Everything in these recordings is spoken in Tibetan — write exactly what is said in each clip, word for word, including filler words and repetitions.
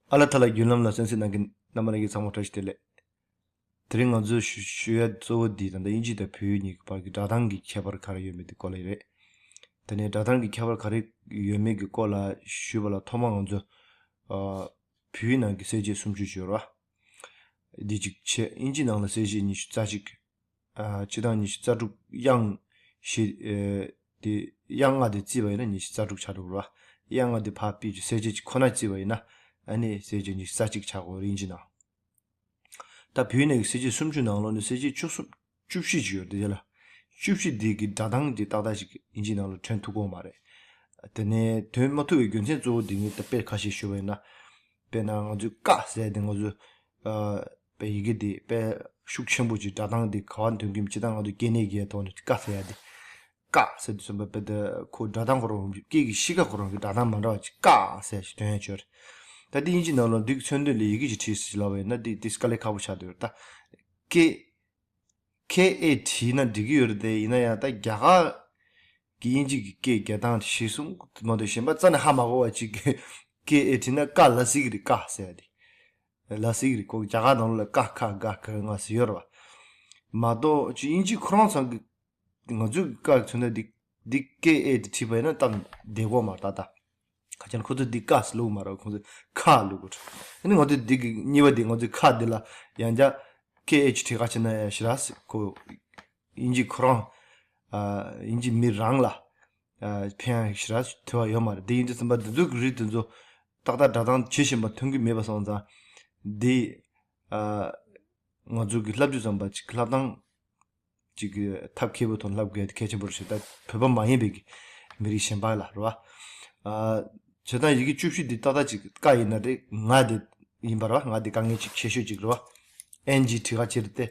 ཨ་ལ་ཐ་ལ་བརྒྱུད་ལམ་ལ་གསན་གཟིགས་གནང་མཁན་རྣམ་པ་ལྷན་རྒྱས་ཚང་མ་བཀྲ་ཤིས་བདེ་ལེགས། དེ་རིང་ང་ཚོས་ཞུ་ཞུ་ཡ་གཙོ་བོ་འདི་ད་ལྟ་དབྱིན་ཇི་དང་བོད་ཡིག་གཉིས་ཀྱི་བར་གྱི་སྒྲ་གདངས་ཀྱི་ཁྱད་པར་ག་རེ་ཡོད་མེད་དེ་སྐོར་ལ་རེད། དེ་ནས་སྒྲ་གདངས་ཀྱི་ཁྱད་པར་ག་རེ་ཡོད་མེད་ཀྱི་སྐོར་ལ་ཞུས་པ་ལ་ཐོག་མར་ང་ཚོ་ཨ་བོད་ཡིག་ནང་གི་གསལ་བྱེད་སུམ་ཅུ་ཅིག་ཡོད་རེད་བ། འདི་གཅིག་བྱས། དབྱིན་ཇི་ནང་ལ་གསལ་བྱེད་ཉི་ཤུ་རྩ་གཅིག་ཨ་སྤྱི་བཏང་ཉི་ཤུ་རྩ་དྲུག་དབྱངས་བཞི་ཨེ་དེ་དབྱངས་ལྔ་དེ་བརྩིས་པ་ཡིན་ན་ཉི་ཤུ་རྩ་དྲུག་ཆགས་འགྲོ་གི་རེད་བ། དབྱངས་ལྔ་དེ་ཕར་ཕུད་ཀྱི་གསལ་བྱེད་གཅིག་ཁོ་ན་བརྩིས་པ་ཡིན་ན་ཨ་ནི་གསལ་བྱེད་ཉི་ཤུ་རྩ་གཅིག་ཆགས་ཀྱི་ཡོད་རེད་དབྱིན་ཇི་ནང་། ད་བོད་ནས་ཀྱི་གསལ་བྱེད་སུམ་ཅུ་ནང་ལོགས་ནས་གསལ་བྱེད་བཅུ་གསུམ་བཅུ་བཞི་ཅིག་ཡོད་རེད་དེ་ལ། བཅུ་བཞི་དེ་གི་སྒྲ་གདངས་དེ་ཏག་ཏག་ཅིག་དབྱིན་ཇི་ནང་ལ་ཐོན་ཐུབ་ཀྱི་ཡོད་མ་རེད། དེ་ནས་ཐོན་མ་ཐུབ་པའི་རྒྱུ་མཚན་གཙོ་བོ་དེ་ངས་ད་དཔེ་ཁ་ཤས་ཞུས་པ་ཡིན་ན། དཔེར་ན་ང་ཚོས་ཀ་ཟེར་དེ་ང་ཚོས་ཨ་དཔེ་ཡི་གེ་དེ་དཔེ་ཤུགས་ཆེན་པོ་ཅིག་སྒྲ་གདངས་དེ་ག་བ་འདོན་གྱི་མི་ཅི་ད་ང་ཚོ་སྐྱེ་གནས་ཀྱི་ཐོག་ནས་ཀ་ཟེར་ཡ་དེ། ཀ་ཟེར་དུས་ཙམ་པ་དཔེ་དེ་ཁོ་སྒྲ་གདངས་ཁོ་རང་སྐད་ཀྱི་གཤིས་ཀ་ཁོ་རང་གི་སྒྲ་གདངས་མ་འདྲ་བ་ཅིག་ཀ་ཟེར་ཞིག་འདོན་ཡ་ཅིག་ཡོད་རེད། ད་དེ་དབྱིན་ཇི་ནང་ལ་འདི་གི་མཚོན་དོན་ལ་ཡི་གེ་ཅིག་བྲིས་ཟེར་ལབ་པ་ཡིན་ན་དེ་དེ་དཀའ་ལས་ཁག་པོ་ཆགས་བསྡད་ཡོད་རེད་ད། ཀེ་ཁེ་ཨེ་བྲིས་ན་འགྲིག་གི་ཡོད་རེད་དེ། ཡིན་ན་ཡང་ད་རྒྱ་གར་གྱི་དབྱིན་ཇི་གི་སྐད་རྒྱག་སྟངས་དེ་གཞིར་བཟུང་མ་གཏོགས་གཞན་པ་རྩ་ནས་ཧ་མ་གོ་བ་ཅིག་གིས་ཀེ་ཨེ་བྲིས་ན་ཀ་ལབ་སྲིད་ཀྱི་རེད། ཀ་ཟེར་ཡ་དེ་ལབ་སྲིད་ཀྱི་རེད། ཁོ་རྒྱ་གར་ནང་ལ་ཀ་ཁ་ག་ག་ང་ཟེར་ཡོད་རེད་བ། མ་གཏོགས་ཅིག་དབྱིན་ཇི་ཁོ་རང་ཚང་གི་ང་ཚོའི་ཀ་མཚོན་ན་འདི་འདི་ཀེ་ཨེ་དེ་བྲིས་པ་ཡིན་ན་ཏམ་བདེ་གོ་མ་རེད་ད། ད་ཁ་ཅན་ཁོ་ཚོ་འདི་ཀ་ཟེར་ལབ་མ་རེད། ཁོ་ཚོ་ཁ་ལབ་དགོས་རེད། ཨ་ནི་ང་ཚོ་འདི་གི་གཉིས་པ་འདི་ང་ཚོའི་ཁ་འདི་ལ་ཡང་བསྐྱར་ཀེ་ཨེཆ་བྲིས་ཁ་ཕྱེ་ན་ཡང་ཞེ་དྲག་ཟེར་ཁོ། དབྱིན་ཇི་ཁོ་རང་ཨ་དབྱིན་ཇི་མི་རང་ལ་ཨ་ཕན་ཡང་ཞེ་དྲག་ཐེ་བ་ཡོད་མ་རེད། འདི་ཡིན་དུས་ཙམ་པ་འདི་ཚོ་གི་རིགས་དེ་ཚོ་ཏག་ཏག་སྒྲ་གདངས་བྱེད་བཞིན་པ་ཐོན་གྱི་མེད་པ་སོང་ཙང་འདི་ཨ་ང་ཚོ་གི་བསླབ་རྒྱུ་ཙམ་པ་ཅིག་བསླབ་སྟངས་ཅིག་གི་ཐབས་མཁས་པོ་དང་བསླབ་དགོས་གལ་ཆེན་པོ་རེད་ཤག་ད་བོད་པ་མ་ཡིན་པའི་གི་མི་རིགས་གཞན་པ་ལ་རེད་བ། ཨ་བྱས་ཙང་ཡི་གེ་བཅུ་བཞི་འདི་ཏག་ཏག་ཅིག་ཀ་ཡིན་ན་རེད། ང་འདི་ཡིན་པ་རེད་བ། ང་འདི་དཀའ་ངལ་ཅིག་ཆེ་ཤོས་ཅིག་རེད་བ། ཨེན་ཇི་བྲིས་ཁ་ཕྱེ་རེད་དེ།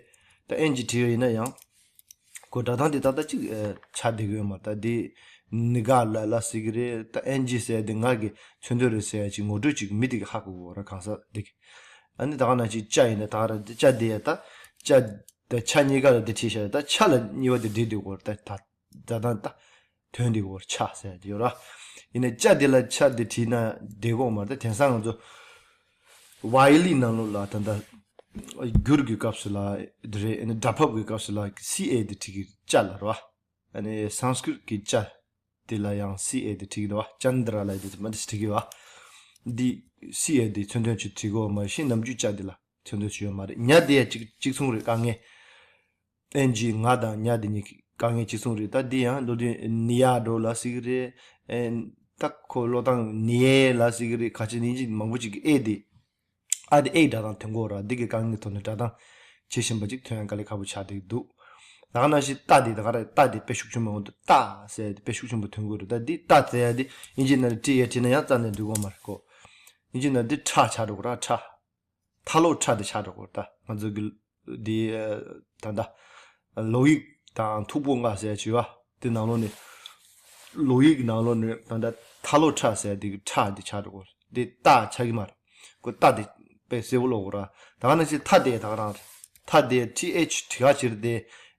ད་ཨེན་ཇི་བྲིས་ཡོད་ཡིན་ན་ཡང་ཁོ་སྒྲ་གདངས་འདི་ཏག་ཏག་ཅིག་ཨ་ཆགས་བསྡད་ཀྱི་ཡོད་མ་རེད། ད་འདི་ནི་ག་ལ་ལ་ཟེར་གི་རེད། ད་ཨེན་ཇི་ཟེར་ཡ་འདི་ང་གི་མཚོན་དོན་རེད་ཟེར་ཡ་ཅིག་ངོ་སྤྲོད་ཅིག་མི་དེ་གི་ཧ་གོ་གི་རེད་གང་ཟག་འདི་གི། ཨ་ནི་ད་ག་ནང་བཞིན་ཅ་ཡིན་ན་ད་ག་ར་འདི་ཅ་འདི་ཡ་ད་ཅ། ད་ཆ་གཉིས་ཀ་ལ་འདི་བྲིས་བཞག་ད་ཆ་ལ་གཉིས་པ་དེ་འབྲི་འདི་གོ་ད་ད་ད་ད་ད་དོན་འདི་གོ་ཆ་ཟེར་འདི་ཡོད་ར། ཡིན་ན་ཅ་འདི་ལ་ཆ་འདི་བྲིས་ན་འདི་གོ་མ་ད་དེང་སང་ང་ཚོ་ཝའི་ལི་ནང་ལོགས་ལ་ད་ད་སྒྱུར་གྱི་སྐབས་སུ་ལ་འདི་རེད། ཨ་ནི་སྒྲ་ཕབ་ཀྱི་སྐབས་སུ་ལ་སི་ཨེ་འདི་བྲིས་གི་ཅ་ལ་ར། ཨ་ནི་སཾ་སྐྲྀཏ་གི་ཅ་དེ་ལ་ཡང་སི་ཨེ་དེ་བྲིས་ཀྱི་འདུག་བ། ཅན་དྲ་ལ་དེ་མ་དེ་བྲིས་ཀྱི་བ། འདི་སི་ཨེ་དེ་མཚོན་དོན་ཅིག་བྲིས་དགོས་མ་གཞི་ནམ་རྒྱུན་ཅ་དེ་ལ་མཚོན་དོན་ཅིག་ཡོད་མ་རེད། ཉ་དེ་ཡང་གཅིག་གཅིག་མཚུངས་རེད། དཀའ་ངལ། ཨེན་ཇི་ང་དང་ཉ་དེ་གཉིས་ཀྱི་དཀའ་ངལ་གཅིག་མཚུངས་རེད། ད་འདི་ཡང་མདོར་བསྡུས་ནི་ཡ་འགྲོ་ལ་ཟེར་གི་རེད། ཨེ་ད་ཁོ་ཀློག་སྟངས་ནི་ཡེ་ལ་ཟེར་གི་རེད། ཁ་ཆེ་ནི་ཅིག་མང་པོ་ཅིག་གི་ཨེ་དེ། ཨ་དེ་ཨེ་སྒྲ་གདངས་ཐོན་གོ་ར། འདི་གི་དཀའ་ངལ་ཐོག་ནས་སྒྲ་གདངས་བྱེད་བཞིན་པ་ཅིག་ཐོན་ཡང་དཀའ་ལས་ཁག་པོ་ཆགས་བསྡད་འདུག་ད་ག་ནང་བཞིན་ཏ་དེ་ད་ག་ར་ཏ་དེ་དཔེ་ཤུགས་ཆེན་པོ་འོང་དུས་ཏ་ཟེར་དེ་དཔེ་ཤུགས་ཆེན་པོ་ཐོན་གོ་ར། ད་འདི་ཏ་ཟེར་ཡ་དེ་དབྱིན་ཇི་ནང་ཏི་ཡ་བྲིས་ན་ཡང་རྩ་ནས་འགྲིག་གོ་མ་རེད་གོ། དབྱིན་ཇི་ནང་འདི་ཁྲ་ཆགས་འགྲོ་གོ་ར། ཁྲ། ཐ་ལོ་ཁྲ་དེ་ཆགས་འགྲོ་གོ་ར། ད་ང་ཚོ་གི་འདི་ད་ད་ལོ་ཡིག་དང་མཐུག་པོ་ལྔ་ཟེར་ཡ་ཅིག་ཡོད་བ། དེ་ནང་ལོགས་ནས་ལོ་ཡིག་ནང་ལོགས་ནས་ད་ད་ཐ་ལོ་ཁྲ་ཟེར་ཡ་དེ་གི་ཁྲ་དེ་ཆགས་འགྲོ་གོ་ར། དེ་ཏ་ཆགས་ཀྱི་མ་རེད། ཁོ་ཏ་དེ་དཔེ་གསལ་པོ་ཀློག་དགོས་ར། ད་ག་ནང་བཞིན་ཐ་དེ་ད་ག་རང་རེད། ཐ་དེ་ཐི་ཨེཆ་བྲིས་ཁ་ཕྱིར་དེ་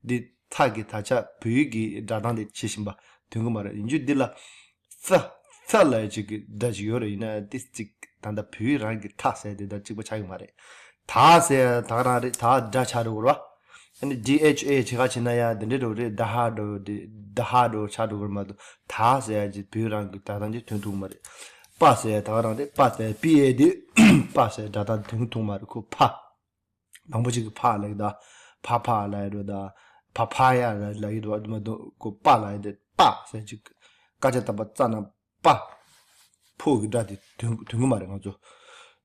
འདི་ཐ་གི་ད་ཆ་བོད་ཡིག་གི་སྒྲ་གདངས་དེ་བྱེད་བཞིན་པ་ཐོན་གི་མ་རེད། ཡིན་རྒྱུ་འདི་ལ་ཚ་ཚ་ལ་ཅིག་གི་སྒྲ་ཅིག་ཡོད་རེད། ཡིན་ན་དེ་ཅིག་ད་ལྟ་བོད་ཡིག་རང་གི་ཐ་ཟེར་དེ་ད་གཅིག་པ་ཆགས་ཀྱི་མ་རེད། ད་ཟེར་ད་ག་རང་རེད། ད་སྒྲ་ཆགས་འགྲོ་གི་རེད་བ། ཨ་ནི་ཌི་ཨེཆ་ཨེ་བྱེད་ཁ་ཕྱིར་ན་ཡང་དེ་འདྲའི་འགྲོ་རེད། ད་ཧ་འགྲོ་དེ་ད་ཧ་འགྲོ་ཆགས་འགྲོ་གི་རེད་མ་གཏོགས་ད་ཟེར་ཡ་ཅིག་བོད་ཡིག་རང་གི་སྒྲ་གདངས་ཅིག་ཐོན་ཐུབ་ཀྱི་མ་རེད། པ་ཟེར་ཡ་ད་ག་རང་རེད། པ་ཟེར་པི་ཨེ་དེ་པ་ཟེར་སྒྲ་གདངས་ཐོན་ཐུབ་མ་རེད། ཁོ་ཕ། མང་པོ་ཅིག་གིས་ཕ་ལབ་ཀྱི་འདུག་ཕ་ཕ་ལབ་ཡ་འགྲོ་ད། ཕ་ཕ་ཡ་ལབ་ཀྱི་འདུག་མ་གཏོགས་ཁོ་པ་ལབ་ཡ་དེ་པ་ཟེར་ཅིག་སྐད་ཆ་བཏང་པ་རྩ་ན་པ། ཕོ་གི་སྒྲ་དེ་ཐོན་ཐོན་གི་མ་རེད་ང་ཚོ།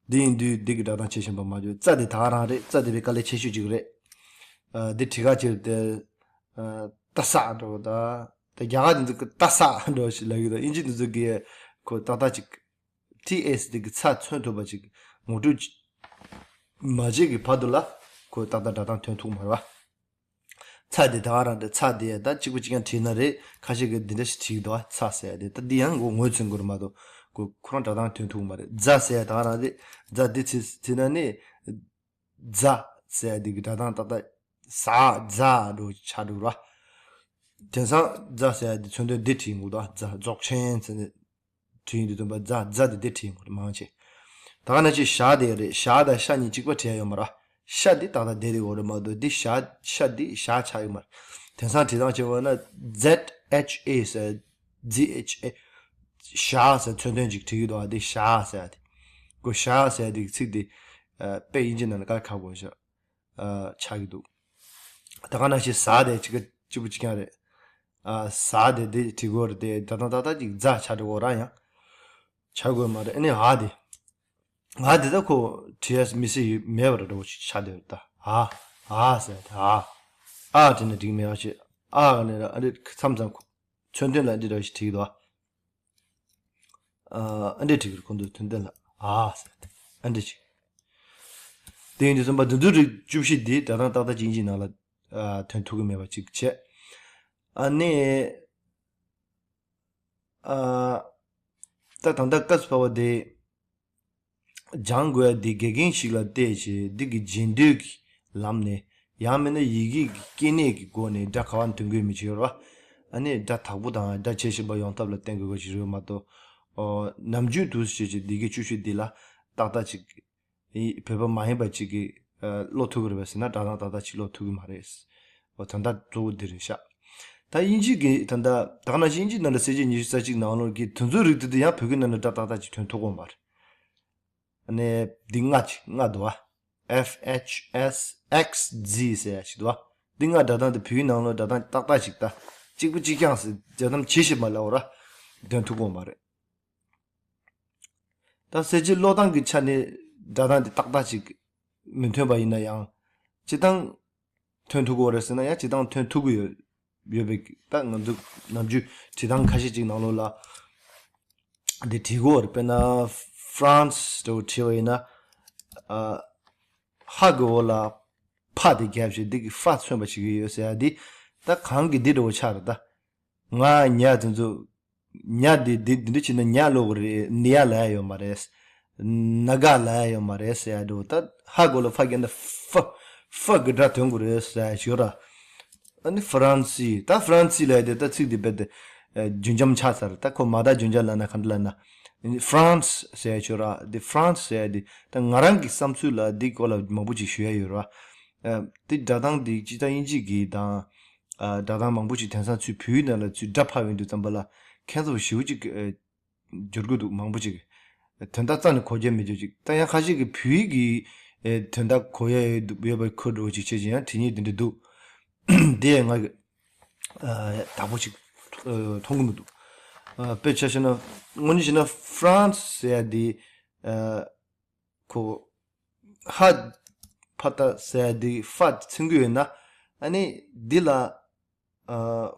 འདི་ཡིན་དུས་འདི་གི་སྒྲ་གདངས་བྱེད་བཞིན་པ་མ་བརྗོད། ཙ་དེ་ད་ག་རང་རེད། ཙ་དེ་དཔེ་དཀའ་ལས་ཆེ་ཤོས་ཅིག་རེད། ཨ་འདི་བྲིས་ཁ་ཕྱིར་དེ་ཨ་ཏ་ས་འགྲོ་ད། ད་རྒྱ་གར་འདི་ཚོ་གི་ཏ་ས་འགྲོ་ཞིག་ལབ་ཀྱི་འདུག་དབྱིན་ཇི་འདི་ཚོ་གིས་ཁོ་ཏག་ཏག་ཅིག་ཏི་ཨེས་དེ་གི་ཚ་མཚོན་ཐུབ་པ་ཅིག་ངོ་སྤྲོད་ཅིག་མ་བྱེད་ཀྱི་བར་དུ་ལ་ཁོ་ཏག་ཏག་སྒྲ་གདངས་ཐོན་ཐུབ་མ་རེད་བ། ཚ་དེ་ད་ག་རང་རེད། ཚ་དེ་ད་གཅིག་པ་གཅིག་རྐྱང་བྲིས་ན་རེད། ཁ་ཤས་ཀྱིས་འདི་འདྲ་ཞིག་བྲིས་འདུག་ཚ་ཟེར་ཡ་དེ་ད་འདི་ཡང་ངོ་ངོས་མཚོན་དགོས་རེད་མ་གཏོགས་ཁོ་ཁོ་རང་སྒྲ་གདངས་ཐོན་ཐུབ་མ་རེད། ཛ་ཟེར་ཡ་ད་ག་རང་རེད། ཛ་འདི་བྲིས་བྲིས་ན་ནི་ཛ་ཟེར་ཡ་དེ་གི་སྒྲ་གདངས་ཏག་ཏག་ཟ་ཛ་འགྲོ་ཆགས་འགྲོ་ར། དེང་སང་ཛ་ཟེར་ཡ་དེ་མཚོན་དོན་འདི་བྲིས་འདུག་ད་ཛ་རྫོགས་ཆེན་ཟེར་ནས། བྲིས་ཡིན་དུས་ཙམ་པ་ཛ་ཛ་དེ་དེ་བྲིས་ཡིན་དགོས་རེད་མང་ཆེ། ད་ག་ནང་བཞིན་ཞ་དེ་རེད། ཞ་དང་ཤ་གཉིས་གཅིག་པ་བྲིས་ཡ་ཡོད་མ་རེད། ཤ་འདི་ཏག་ཏག་བསྡད་དེ་ཡོད་རེད་མ་གཏོགས་འདི་ཞ་ཤ་འདི་ཞ་ཆགས་ཡོད་མ་རེད། དེང་སང་བྲིས་སྟངས་བྱས་པ་ན་Z H A ཟེར། Z H A། ཞ་ཟེར་མཚོན་དོན་ཅིག་བྲིས་ཀྱི་འདུག་ཨ། འདི་ཞ་ཟེར་ཡ་དེ། ཁོ་ཞ་ཟེར་ཡ་དེ་ཚིག་དེ་ཨ་དཔེ་དབྱིན་ཇི་ནང་ལ་དཀའ་ཁག་པོ་ཞིག་ཨ་ཆགས་ཀྱི་འདུག་ད་ག་ནང་བཞིན་ཟ་དེ་གཅིག་གཅིག་པུ་གཅིག་རྐྱང་རེད། ཨ་ཟ་དེ་དེ་བྲིས་དགོས་རེད་དེ། ད་དང་ཏག་ཏག་ཅིག་ཛ་ཆགས་འགྲོ་གི་རང་ཡང་ཆགས་དགོས་མ་རེད། ཨ་ནི་འ་དེ། ང་དེ་ད་ཁོ་བྲིས་ཡ་མི་སྲིད་ཡོད་མེད་པ་ར་འགྲོ་ཆ་དེ་རེད་ད། ཨ་ཨ་ཟེར་ཏེ་ཨ་ཨ་བྲིས་ན་འགྲིག་མེད་པ་ཞིག་ཨ་ག་ནས་ར་ཨ་འདྲས་མཚམས་མཚམས་ཁོ་མཚོན་དོན་ལ་འདི་འདྲ་ཞིག་བྲིས་འདུག་ཨ་ཨ་འདྲས་བྲིས་ཀྱི་རེད། ཁོང་ཚོས་མཚོན་དོན་ལ་ཨ་ཟེར་ཏེ་ཨ་འདྲས་ཞིག་དེ་ཡིན་དུས་ཙམ་པ་འདི་ཚོའི་རིགས་བཅུ་བཞི་འདི་ད་དང་ཏག་ཏག་ཅིག་དབྱིན་ཇིའི་ནང་ལ་ཨ་ཐོན་ཐུབ་ཀྱི་མེད་པ་ཅིག་བྱས། ཨ་ནི་ཨ་ད་ད་ལྟ་སྐབས་སུ་བབས་པ་དེ། སྦྱང་དགོས་ཡ་འདི་དགེ་རྒན་ཞིག་ལ་བལྟས་བྱས་འདི་གི་རྗེས་ཟློས་ཀྱི་ལམ་ནས། ཡང་མིན་ན་ཡི་གེ་གི་སྐྱེ་གནས་ཀྱི་སྒོ་ནས་སྒྲ་ག་བ་འདོན་དགོས་མི་ཅིག་ཡོད་རེད་བ། ཨ་ནི་སྒྲ་དག་པོ་དང་སྒྲ་ཇེ་ཞན་པ་ཡོང་ཐབས་ལ་བརྟེན་དགོས་པ་ཞིག་རེད་མ་གཏོགས། ཨོ་ནམ་རྒྱུན་དུ་བྱས་བྱས་འདི་གི་བཅུ་བཞི་འདི་ལ་ཏག་ཏག་ཅིག་བོད་པ་མ་ཡིན་པ་ཅིག་གིས་ཨ་ཀློག་ཐུབ་ཀྱི་རེད་པས་ཟེར་ན་སྒྲ་གདངས་ཏག་ཏག་ཅིག་ཀློག་ཐུབ་ཀྱི་མ་རེད། ཨོ་ད་ལྟ་གཙོ་བོ་འདི་རེད་ཤག་ད་དབྱིན་ཇི་གི་ད་ལྟ་ད་ག་ནང་བཞིན་དབྱིན་ཇི་ནང་ལ་གསལ་བྱེད་ཉི་ཤུ་རྩ་གཅིག་ནང་ལོགས་ཀྱི་དེ་ཚོའི་རིགས་དེ་དུ་ཡང་བོད་སྐད་ནང་ལ་སྒྲ་ཏག་ཏག་ཅིག་ཐོན་ཐུབ་ཀྱི་ཡོད་མ་རེད། ཨ་ནི་འདི་ལྔ་ཅིག་ལྔ་འདུག་བ། F H S X Z ཟེར་ཡ་ཞིག་འདུག་བ། འདི་ལྔ་སྒྲ་གདངས་དེ་བོད་ཡིག་ནང་ལོགས་སྒྲ་གདངས་ཏག་ཏག་ཅིག་ད་གཅིག་པུ་གཅིག་རྐྱང་ཟེར་སྒྲ་གདངས་ཇེ་ཞན་པ་ལབ་དགོས་ར་འདོན་ཐུབ་ཀྱི་ཡོད་མ་རེད། ད་གསལ་བྱེད་ཀློག་སྟངས་ཀྱི་ཆ་ནས་སྒྲ་གདངས་དེ་ཏག་ཏག་ཅིག་མི་ཐོན་པ་ཡིན་ན་ཡང་། སྤྱིར་བཏང་ཐོན་ཐུབ་ཀྱི་ཡོད་རེད་ཟེར་ན་ཡང་སྤྱིར་བཏང་ཐོན་ཐུབ་ཀྱི་ཡོད་ཡོད་པའི་ད་ང་ཚོ་ནམ་རྒྱུན་བྲིས་སྟངས་ཁ་ཤས་ཅིག་ནང་ལོགས་ལ་འདི་བྲིས་ཀྱི་ཡོད་རེད། དཔེར་ན་France འདྲ་བོ་བྲིས་པ་ཡིན་ན། ཨ་ཧ་གི་འོག་ལ་ཕ་དེ་བརྒྱབ་བྱས་འདི་གི་ཧྥ་མཚོན་པ་བྱེད་ཀྱི་ཡོད་ཟེར་ཡ་འདི་ད་གང་གི་འདི་འདྲ་བོ་ཆགས་རེད་ད། ང་ཉ་དེ་ཚོ། ཉ་དེ་འདི་འདི་འདྲ་བྱས་ན་ཉ་ལབ་དགོས་རེད། ནི་ཡ་ལབ་ཡ་ཡོད་མ་རེད། ན་ག་ལབ་ཡ་ཡོད་མ་རེད་ཟེར་ཡ་འདྲ་བོ་ད་ཧ་གོ་ལ་ཕ་གི་ན་ཧྥ་ཧྥ་གི་སྒྲ་ཐོན་དགོས་རེད་ཟེར་ཡ་ཞིག་ཡོད་ར། ཨ་ནི་ཧྥ་རན་སི། ད་ཧྥ་རན་སི་ལབ་ཡ་དེ་ད་ཚིག་དེ་རྦད་དེ་ཨ་རྒྱུན་འབྱམས་ཆགས་ཚར། ད་ཁོ་མ་ད་རྒྱུན་འབྱམས་ལབ་ན་ག་འདྲ་ལབ་ན། ཧྥ་རན་སི་ཟེར་ཡ་ཞིག་ཡོད་ར། དེ་ཧྥ་རན་སི་ཟེར་ཡ་དེ་ད་ང་རང་གི་བསམ་ཚུལ་ལ་འདི་སྐོར་ལ་མང་པོ་ཅིག་ཞུ་ཡ་ཡོད་ར། ཨ་དེ་སྒྲ་གདངས་དེ་སྤྱིར་བཏང་དབྱིན་ཇི་གི་དང་། ཨ་སྒྲ་གདངས་མང་པོ་ཞིག་དེང་སང་ཚུར་བོད་ཡིག་ནང་ལ་ཚུར་སྒྲ་ཕབ་ཡོང་དུས་ཙམ་པ་ལ་ཁྱད་མཚར་པོ་ཞེ་པོ་ཅིག་ཨ་འགྱུར་གྱི་འདུག་མང་པོ་ཅིག་དོན་དག་རྩ་ནས་གོ་རྒྱུ་མེད་རྒྱུ་ཅིག་ད་ཡང་ཁ་ཤས་ཀྱིས་བོད་ཡིག་གི་ཨ་དོན་དག་གོ་ཡ་ཡོད་འདུག་ཡོད་པའི་ཁུལ་འདྲ་བོ་ཅིག་བྱེད་ཅིང་ཡང་བྲིས་ཉེས་དེ་འདྲ་འདུག་དེ་ཡང་ང་གི་ཨ་དག་པོ་ཅིག་ཨ་མཐོང་གི་མི་འདུག་ཨ་དཔེ་ཆ་བཞག་ན་དངོས་གནས་བྱས་ན་ཧྥ་རན་སི་ཟེར་ཡ་དེ་ཨ་ཁོ་ཧ་ཕ་ཏ་ཟེར་ཡ་འདི་ཧྥ་ཚིག་གི་ཡོད་ན། ཨ་ནི་འདི་ལ་ཨ་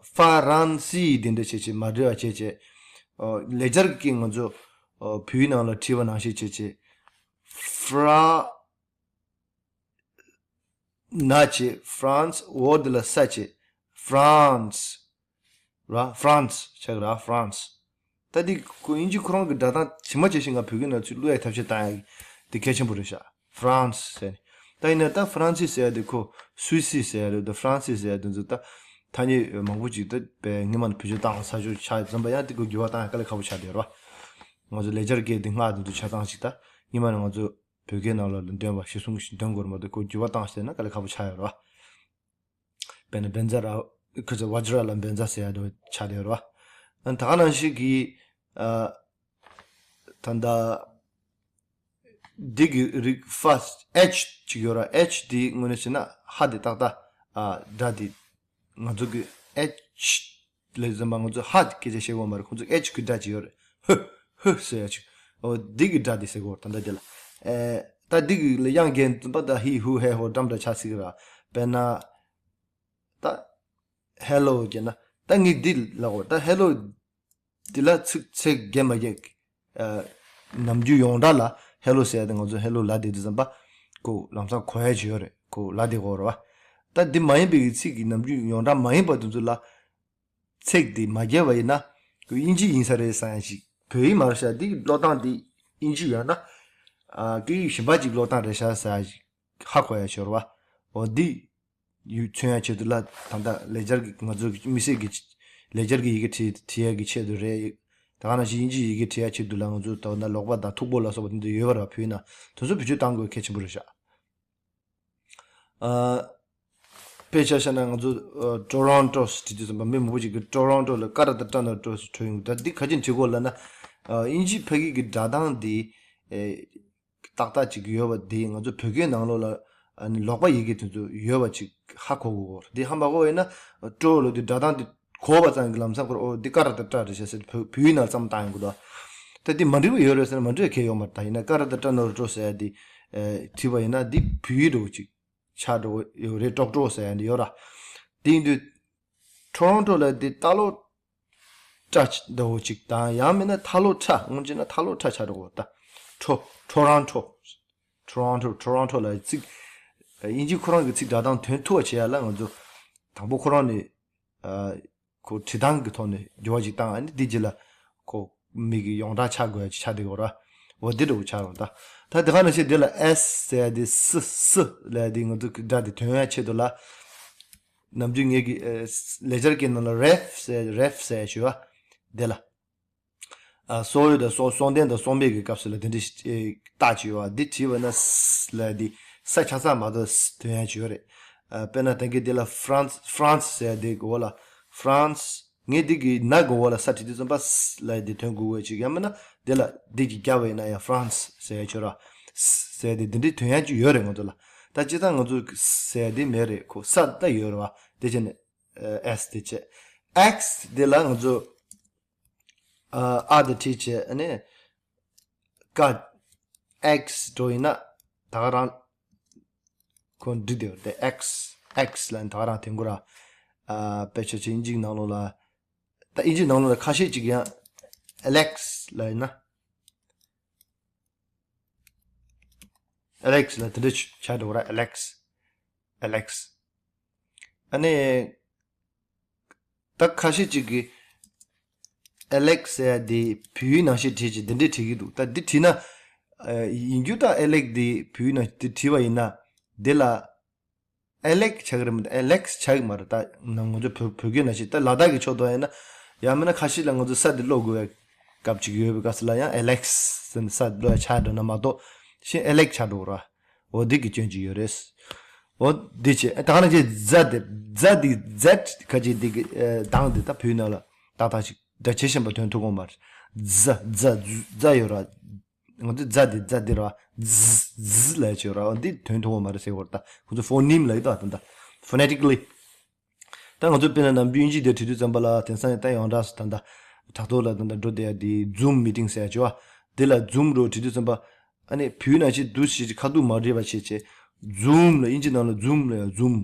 ཧྥ་རན་སི་འདི་འདྲ་བྱས་བྱས་མ་འབྲེལ་བ་བྱས་བྱས། ཨ་ལེགས་སྦྱར་གྱི་ང་ཚོ་ཨ་བོད་ཡིག་ནང་ལ་བྲིས་པ་ནང་བཞིན་བྱས་བྱས། ཧྥ་ར་ན་བྱས། ཧྥ་རན་སི། འོ་འདི་ལ་ས་བྱས། ཧྥ་རན་སི། ར། ཧྥ་རན་སི་ཆགས་ར། ཧྥ་རན་སི། ད་འདི་ཁོ་དབྱིན་ཇི་ཁོ་རང་གི་སྒྲ་གདངས་ཇི་མ་ཇི་བཞིན་ང་བོད་སྐད་ནང་ཚུར་བླུག་ཡའི་ཐབས་ཤེས་བཏང་ཡ་འདི་གལ་ཆེན་པོ་རེད་ཤག་ཧྥ་རན་སི་ཟེར་ནས། ད་ཡིན་ན་ད་ཧྥ་རན་སི་ཟེར་ཡ་འདི་ཁོ་སུད་སི་ཟེར་ཡ་རེད་དང་ཧྥ་རན་སི་ཟེར་ཡ་འདི་ཚོ་ད་ཐ་སྙད་མང་པོ་ཅིག་ད་པའི་སྔོན་མ་ནས་བེད་སྤྱོད་བཏང་བ་ས་ཕྱོགས་ཆགས་ཙམ་པ་ཡང་དེ་ཁོ་འགྱུར་བ་བཏང་ཡ་དཀའ་ལས་ཁག་པོ་ཆགས་བསྡད་ཡོད་རེད་བ། ང་ཚོ་ལེགས་སྦྱར་སྐད་འདི་སྔགས་འདི་ཚོ་ཆ་ཚང་ཞིག་ད་སྔོན་མ་ནས་ང་ཚོ་བོད་སྐད་ནང་ལོགས་ལ་འདོན་པ་ཞེས་གསུངས་ཤིང་འདོན་དགོས་རེད་མ་གཏོགས་ཁོ་འགྱུར་བ་བཏང་ཟེར་ན་དཀའ་ལས་ཁག་པོ་ཆགས་ཡོད་རེད་བ། དཔེར་ན་བཛྲ། ཁོ་ཚོ་བཛྲ་ལ་བཛྲ་ཟེར་ཡ་འདྲ་ཆགས་བསྡད་ཡོད་རེད་བ། ད་ག་ནང་བཞིན་གྱི་ཨ་ད་ལྟ་འདི་གི་རིགས་ཧྥ་ཨེཆ་ཅིག་ཡོད་རེད། ཨེཆ་འདི་དངོས་གནས་བྱས་ན་ཧ་འདི་ཏག་ཏག་ཨ་སྒྲ་འདི་ང་ཚོ་གི་ཨེཆ་ལས་བཟུང་བ་ང་ཚོ་ཧ་སྐད་ཆ་བཤད་དགོས་མ་རེད། ཁོང་ཚོ་ཨེཆ་གི་སྒྲ་ཅིག་ཡོད་རེད། ཧུ་ཧུ་ཟེར་ཡ་ཅིག་འོ་འདི་གི་སྒྲ་འདི་ཟེར་དགོས་རེད། ད་ལྟ་འདི་ལ་ཨེ་ད་འདི་གི་ལ་དབྱངས་འགྱེད་ཙམ་པ་ད་ཧི་ཧུ་ཧེ་ཧོ་འགྲམ་འདྲ་ཆགས་སྲིད་གི་ར། དཔེར་ན་ད་ཧེ་ལོ་བརྒྱབ་ན་ད་ངས་འདི་ལབ་དགོས། ད་ཧེ་ལོ་འདི་ལ་ཚིག་ཚིག་རྒྱབ་མ་རྒྱབ་ཨ་ནམ་རྒྱུན་ཡོངས་གྲགས་ལ་ཧེ་ལོ་ཟེར་ཡ་དེ་ང་ཚོ་ཧེ་ལོ་ལབ་བསྡད་དུས་ཙམ་པ་ཁོ་ལམ་སང་གོ་ཡ་ཅིག་ཡོད་རེད། ཁོ་ལབ་བསྡད་ཀྱི་ཡོད་རེད་བ། ད་འདི་མ་ཡིན་པའི་གི་ཚིག་གི་ནམ་རྒྱུན་ཡོངས་གྲགས་མ་ཡིན་པ་དེ་ཚོ་ལ་ཚིག་འདི་མ་རྒྱབ་པ་ཡིན་ན་ཁོ་དབྱིན་ཇི་ཡིན་ས་རེད་བསམ་ཡ་ཅིག་བོད་ཡིག་མ་རེད་ཤག་འདི་ཀློག་སྟངས་འདི་དབྱིན་ཇི་ཡོད་ན་ཨ་སྐད་ཡིག་གཞན་པ་ཅིག་ཀློག་སྟངས་རེད་ཤག་ཟེར་ཡ་ཅིག་ཧ་གོ་ཡ་ཅིག་ཡོད་རེད་བ། འོ་འདི་ཡུལ་མཚོན་ཡ་ཆེད་དུ་ལ་ད་ལྟ་ལེགས་སྦྱར་གྱི་ང་ཚོ་གི་དམིགས་བསལ་གྱི་ལེགས་སྦྱར་གྱི་ཡི་གེ་བྲིས་བྲིས་ཡ་གི་ཆེད་དུ་རེད། ད་ ག་ནང་བཞིན་དབྱིན་ཇིའི་ཡི་གེ་བྲི་ཡ་ཆེད་དུ་ལ་ང་ཚོ་ད་ན་ཀློག་པ་དང་མཐུག་པོ་ལ་སོགས་པ་དེ་འདྲ་ཡོད་པ་རེད་བ། བོད་ཡིག་ནང་དེ་ཚོ་བེད་སྤྱོད་གཏང་དགོས་གལ་ཆེན་པོ་རེད་ཤག་ཨ། དཔེ་ཆ་བཞག་ན་ང་ཚོ་ཨ་ཊོ་རོན་ཊོ་ཟེར་བྲིས་དུས་ཙམ་པ་མི་མང་པོ་ཅིག་གིས་ཊོ་རོན་ཊོ་ལ་ཀ་ར་བཏགས་ཀྲ་ན་རོ་ཀྲོ་ཟེར་འབྲི་ཡོང་། ད་འདི་ག་རེ་བྱས་ནས་བྲིས་དགོས་ལབ་ན། ཨ། དབྱིན་ཇི་ཕ་གི་གི་སྒྲ་གདངས་འདི་ཨེ་ཏག་ཏག་ཅིག་ཡོད་པ་འདི་ང་ཚོ་བོད་སྐད་ནང་ལོགས་ལ་ཨ་ནི་ཀློག་པ་ཡི་གེ་དེ་ཚོ་ཡོད་པ་ཅིག་ཧ་གོ་དགོས་གོ། འདི་ཧ་མ་གོ་བ་ཡིན་ན་ཊོ་ལབ་དུས་སྒྲ་གདངས་འདི་གོ་བ་ཙམ་གྱིས་ལམ་སང་ཁོ་རང་ཨོ་འདི་ཀ་ར་བཏགས་ཀྲ་རེད་ཤག་ཟེར་བོད་བོད་ཡིག་ནང་བསམ་བློ་བཏང་ཡོང་གི་འདུག་ད་འདི་མ་འགྲིག་པ་ཡོད་རེད་ཟེར་ན་མ་འགྲིག་པ་གང་ཡང་ཡོད་མ་རེད། ད་ཡིན་ན་ཀ་ར་བཏགས་ཀྲ་ན་རོ་ཀྲོ་ཟེར་ཡ་འདི་ཨེ་བྲིས་པ་ཡིན་ན་འདི་བོད་ཡིག་འདྲ་བོ་ཅིག་ཆགས་འགྲོ་གི་ཡོད་རེད། ཀྲོག་ཀྲོག་ཟེར་ཡ་འདི་ཡོད་ར། དེ་ཡིན་དུས་ཊོ་རོན་ཊོ་ལ་འདི་ཏ་ལོ་ཀྲ་འདྲ་བོ་ཅིག་དང་ཡང་མིན་ན་ཐ་ལོ་ཁྲ། སྔོན་ཆད་ན་ཐ་ལོ་ཁྲ་ཆགས་འགྲོ་གི་ཡོད་རེད། ད་ཊོ་ཊོ་རོན་ཊོ། ཊོ་རོན་ཊོ། ཊོ་རོན་ཊོ་ལ་ཚིག་དབྱིན་ཇི་ཁོ་རང་གི་ཚིག་སྒྲ་གདངས་དོན་ཐུབ་པ་བྱེད་ཡ་ལ་ང་ཚོ་དང་པོ་ཁོ་རང་ནས་ཨ་ཁོ་བྲིས་སྟངས་ཀྱི་ཐོག་ནས་འགྱུར་བ་ཅིག་བཏང་། ཨ་ནི་འདི་རྗེས་ལ་ཁོ་མི་གི་ཡོངས་གྲགས་ཆགས་དགོས་ཡ་ཅིག་ཆགས་བསྡད་ཡོད་ར། འོ་འདི་འདྲ་བོ་ཆགས་རུང་ད། ད་དེ་ག་ནང་བཞིན་འདི་ལ་ཨེས་ཟེར་ཡ་འདི་སི་སི་ལབ་ཡ་འདི་ང་ཚོ་གི་སྒྲ་འདི་ཐོན་ཡ་ཆེད་དུ་ལ་ནམ་རྒྱུན་ངེད་ཀྱི་ཨེ་ལེགས་སྦྱར་སྐད་ནང་ལ་རེབ་ཟེར་རེབ་ཟེར་ཡ་ཅིག་ཡོད་པ། འདི་ལ་ཨ་སོག་ཡུལ་དང་སོག་སོག་ལྡན་དང་སོག་མེད་ཀྱི་སྐབས་སུ་ལ་དེ་འདྲའི་ཨེ་རྟགས་ཅིག་ཡོད་པ། འདི་བྲིས་པ་ན་སི་ལབ་ཡ་འདི་ས་ཆ་ཚང་མ་གཏོགས་སི་ཐོན་ཡ་ཅིག་ཡོད་རེད། ཨ་དཔེར་ན་ད་གིན་འདི་ལ་ཧྥ་རན་སི་ཧྥ་རན་སི་ཟེར་ཡ་འདི་གི་འོག་ལ་ཧྥ་རན་སི། ངས་འདི་གི་ན་གི་འོག་ལ་ས་བྲིས་དུས་ཙམ་པ་སི་ལབ་ཡ་འདི་ཐོན་དགོས་ཀྱི་ཡོད་ཅིག་ཡང་མིན་ན་འདི་ལ་འདི་གི་རྒྱབ་པ་ཡིན་ན་ཡང་ཧྥ་རན་སི་ཟེར་ཡ་ཅིག་ཡོད་ར། སི་ཟེར་ཡ་འདི་འདི་འདྲའི་ཐོན་ཡ་ཅིག་ཡོད་རེད་ང་ཚོ་ལ། ད་སྤྱིར་བཏང་ང་ཚོ་ཟེར་ཡ་འདི་མེད་རེད། ཁོ་ས་ད་ཡོད་རེད་པ། དེ་བྱས་ནས་ཨེ་སི་དེ་བྱས། ཨེག་སི་འདི་ལ་ང་ཚོ་ཨ་ཨ་དེ་བྲིས་བྱས། ཨ་ནི་ཀ་ཨེག་སི་འགྲོ་ཡིན་ན་ད་ག་རང་ཁོ་འབྲི་བསྡད་ཡོད་རེད། ཨེག་སི་ཨེག་སི་ལ་ད་ག་རང་དེ་འགོ་ར། ཨ་དཔེ་ཆ་ཆེ་དབྱིན་ཇིའི་ནང་ལོགས་ལ། ད་དབྱིན་ཇིའི་ནང་ལོགས་ལ་ཁ་ཤས་ཅིག་ཡང་ཨ་ལེག་སི་ལ་ཡིན་ན་ཨ་ལེག་སི་ལ་དེ་འདྲ་ཆགས་འགྲོ་གི་ར། ཨ་ལེག་སི་ཨ་ལེག་སི། ཨ་ནི་ད་ཁ་ཤས་ཅིག་གིས་ཨ་ལེག་སི་ཟེར་ཡ་དེ་བོད་ཡིག་ནང་བཞིན་བྲིས་ཀྱི་འདི་འདྲས་བྲིས་ཀྱི་འདུག་ད་འདི་བྲིས་ན་ཨ་ཡིན་རྒྱུ་ད་ཨ་ལེག་དེ་བོད་ཡིག་ནང་འདི་བྲིས་པ་ཡིན་ན་འདི་ལ་ཨ་ལེག་ཆགས་ཀྱི་རེད་མ་གཏོགས་ཨ་ལེག་སི་ཆགས་ཀྱི་མ་རེད། ད་ནང་ང་ཚོ་བོད་བོད་སྐད་ནང་བཞིན་ད་ལ་དྭགས་ཀྱི་ཕྱོགས་དང་ཡིན་ན་ཡང་མིན་ན་ཁ་ཤས་ལ་ང་ཚོ་ས་འདི་ཀློག་དགོས་པའི་སྐབས་ཅིག་ཡོད་པའི་སྐབས་སུ་ལ་ཡང་ཨ་ལེག་སི་ཟེར་ནས་ས་འདི་ཀློག་ཡ་ཆགས་འགྲོ་ན་མ་གཏོགས་གཞན་ཨ་ལེག་ཆགས་འགྲོ་གི་རེད། འོ་འདི་གི་སྐྱོན་ཅིག་ཡོད་རེད། འོ་འདི་བྱས། ད་ག་ནང་བཞིན་ཛ་དེ་ཛ་འདི་ཛད་ཁ་ཅིག་འདི་གི་ཨེ་གདངས་འདི་ད་བོད་ནང་ལ་ཏག་ཏག་ཅིག་སྒྲ་ཇེ་ཞན་པ་ཐོན་ཐུབ་ཀྱི་མ་རེད། ཛ་ཛ་ཛ་ཡོད་ར། ང་ཚོ་ཛ་འདི་ཛ་འདི་ར་ཛི་ཛི་ལབ་ཅིག་ཡོད་ར། འོ་འདི་ཐོན་ཐུབ་ཀྱི་མ་རེད་ཟེར་བ་རེད། ད་ཁོ་ཚོ་ཕོ་ནིམ་ལབ་ཡོད་ད། ད་ད་ཕོ་ནེ་ཊིག་ལི། ད་ང་ཚོ་དཔེར་ན་ནམ་རྒྱུན་དབྱིན་ཇི་དེ་བྲིས་དུས་ཙམ་པ་ལ་དེང་སང་ད་ཡོངས་གྲགས་སུ་ད་ད་དྲ་ཐོག་ལ་ད་ད་འགྲོ་བསྡད་ཡ་དེ་ཛུམ་མི་ཊིང་ཟེར་ཡ་ཅིག་ཡོད་པ། དེ་ལ་ཛུམ་འདྲ་བོ་བྲིས་དུས་ཙམ་པ་ཨ་ནི་བོད་ཡིག་ནང་བཞིན་འདུག་སེ་ཁ་ཐུག་མ་བྲིས་པ་བྱས་བྱས་ཛུམ་ལ་དབྱིན་ཇི་ནང་ལ་ཛུམ་ལ་ཡ་ཛུམ་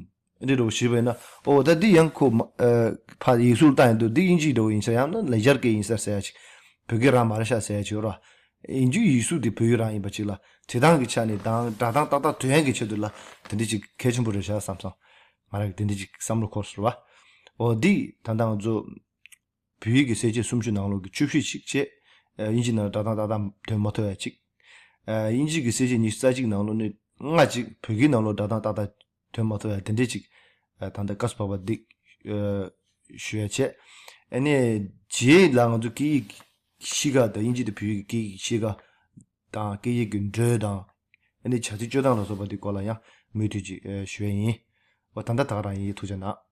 འདི་འདྲ་བོ་བྲིས་པ་ཡིན་ན། ཨོ་ད་འདི་ཡང་ཁོ་མ་ཨ་ཕར་ཡིག་གཟུགས་བཏང་ཡོང་དུས་འདི་དབྱིན་ཇི་འདྲ་བོ་ཡིན་ས་ཡང་ན་ལེགས་སྦྱར་སྐད་ཡིན་ས་ཟེར་ཡ་ཅིག་བོད་སྐད་རང་མ་རེད་ཤག་ཟེར་ཡ་ཅིག་ཡོད་ར། ཡིན་རྒྱུ་ཡིག་གཟུགས་དེ་བོད་ཡིག་རང་ཡིན་པ་ཅིག་ལ་བྲིས་སྟངས་ཀྱི་ཆ་ནས་དང་སྒྲ་གདངས་ཏག་ཏག་ཐོན་ཡག་གི་ཆེད་དུ་ལ་དེ་འདྲ་ཅིག་གལ་ཆེན་པོ་རེད་ཤག་བསམ་སོང་། ང་རང་གི་དེ་འདྲ་ཅིག་བསམ་བློ་འཁོར་སོང་བ། འོ་འདི་ད་ལྟ་ང་ཚོ་བོད་ཡིག་གི་གསལ་བྱེད་སུམ་ཅུ་ནང་ལོགས་ཀྱི་བཅུ་བཞི་ཅིག་བྱས། ཨ་དབྱིན་ཇི་ནང་སྒྲ་གདངས་ཏག་ཏག་ཐོན་མ་ཐུབ་ཡ་ཅིག་ཨ་དབྱིན་ཇི་གི་གསལ་བྱེད་ཉི་ཤུ་རྩ་གཅིག་ནང་ལོགས་ནས་ལྔ་ཅིག་བོད་སྐད་ནང་ལོགས་སྒྲ་གདངས་ཏག་ཏག་ཐོན་མ་ཐུབ་ཡ་དེ་འདྲས་ཅིག་ཨ་ད་ལྟ་སྐབས་སུ་བབ་པ་འདི་ཨ་ཞུ་ཡ་བྱས། ཨ་ནི་རྗེས་ལ་ང་ཚོ་སྐད་ཡིག་གཤིས་ཀ་དང་དབྱིན་ཇི་དང་བོད་ཡིག་གི་སྐད་ཡིག་གཤིས་ཀ་དང་སྐད་ཡིག་གི་འགྲོས་དང་ཨ་ནི་བྱ་ཚིག་སྤྱོད་སྟངས་ལ་སོགས་པ་འདི་སྐོར་ལ་ཡང་མུ་མཐུད་ཅིག་ཨ་ཞུ་ཡ་ཡིན། འོ་ད་ལྟ་ད་ག་རང་ཡིན། ཐུགས་རྗེ་གནང་།